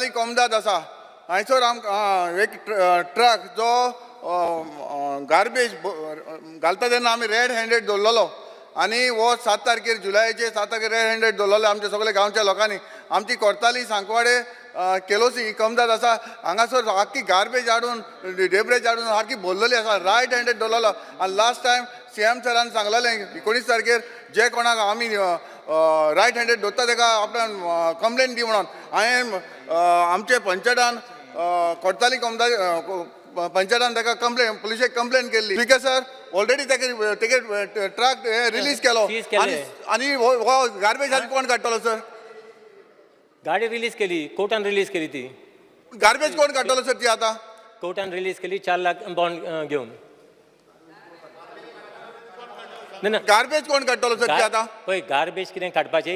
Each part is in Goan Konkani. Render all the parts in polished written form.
कोर्ताली कोमदाद आसा. हांयसर आमकां एक ट्रक जो गार्बेज घालता तेन्ना आमी रेड हँडेड दवरलेलो आनी हो 7 तारखेर, जुलयाचे 7 तारखेर रेड हँडेड दवरलेलो आमच्या सगल्या गांवच्या लोकांनी. आमची कोर्ताली, सांकवाडे, केलोसी ही कमदाद आसा. हांगासर सारकी गार्बेज हाडून, डेब्रेज हाडून सारकी भरलेली आसा. रायट हँडेड दवरलेलो आनी लास्ट टायम सीएम सरान सांगलेलें, 19 तारखेर जे कोणाक आमी रायट हँडेड दवरता तेका आपणान कंप्लेन दी म्हणून. हांवें आमचे पंचायतान, कोर्ताली कमदार पंचायतान ताका कंप्लेन, पुलिशेक कंप्लेन केल्ली. स्पीकर सर, ऑलरेडी तेगे तेगे ट्रक रिलीज केलो. Seize केले. आनी आनी हो गार्बेज आनी कोण काडटलो सर? गाडी रिलीज केली, कोर्टान रिलीज केली ती. गार्बेज कोण काडटलो सर ती आतां? कोर्टान रिलीज केली 4 लाख बॉन्ड घेवन. ना ना. गार्बेज कोण काडटलो सर ती आतां? पळय, गार्बेज कितें काडपाचें,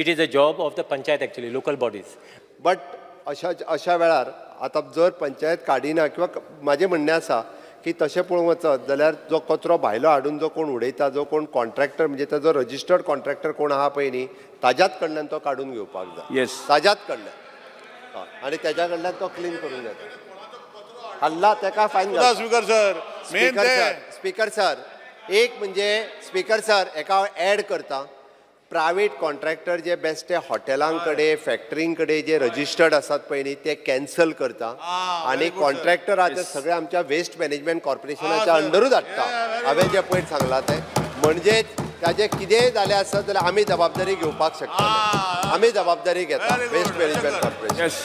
it is a job of the panchayat actually, local bodies. But अशा अशा वेळार आतां जर पंचायत काडिना किंवा म्हाजें म्हणणें आसा की तशें पळोवंक वचत जाल्यार जो कचरो भायलो हाडून जो कोण उडयता, जो कोण कॉन्ट्रॅक्टर, म्हणजे ताजो रजिस्टर्ड कॉन्ट्रॅक्टर कोण आहा पळय न्ही, ताज्याच कडल्यान तो काडून घेवपाक जाय. ताज्याच कडल्यान, हय. आनी तेज्या कडल्यान तो क्लीन करून घेता. हल्ला तेका फायन घालता. स्पीकर सर, मेन स्पीकर ते सर, स्पीकर सर, एक म्हणजे स्पीकर सर, एका हांव ऍड करता. प्रायवेट कॉन्ट्रॅक्टर जे बेश्टे हॉटेलां कडेन, फॅक्टरीं कडेन जे रजिस्टर्ड आसात पळय न्ही, ते कॅन्सल करता आनी कॉन्ट्रॅक्टर आहा ते सगळे आमच्या वेस्ट मॅनेजमेंट कॉर्पोरेशनाच्या अंडरूच हाडटा. हांवें जें पयर सांगलां तें म्हणजेच ताजें कितेंय जालें आसत जाल्यार आमी जबाबदारी घेवपाक शकता. आमी जबाबदारी घेता. Very good. Waste management corporation yes.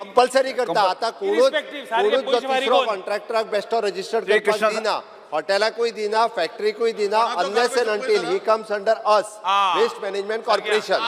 Compulsory करता आता. कोणूच Irrespective, सारखे कोणूच जो पयशे फारीक तिसरो करून. कॉन्ट्रॅक्टराक बेश्टो रजिस्टर्ड ते करपाक दिना, हॉटेलाकूय दिना, फॅक्टरीकूय दिना, unless and until he comes under us, waste management corporation.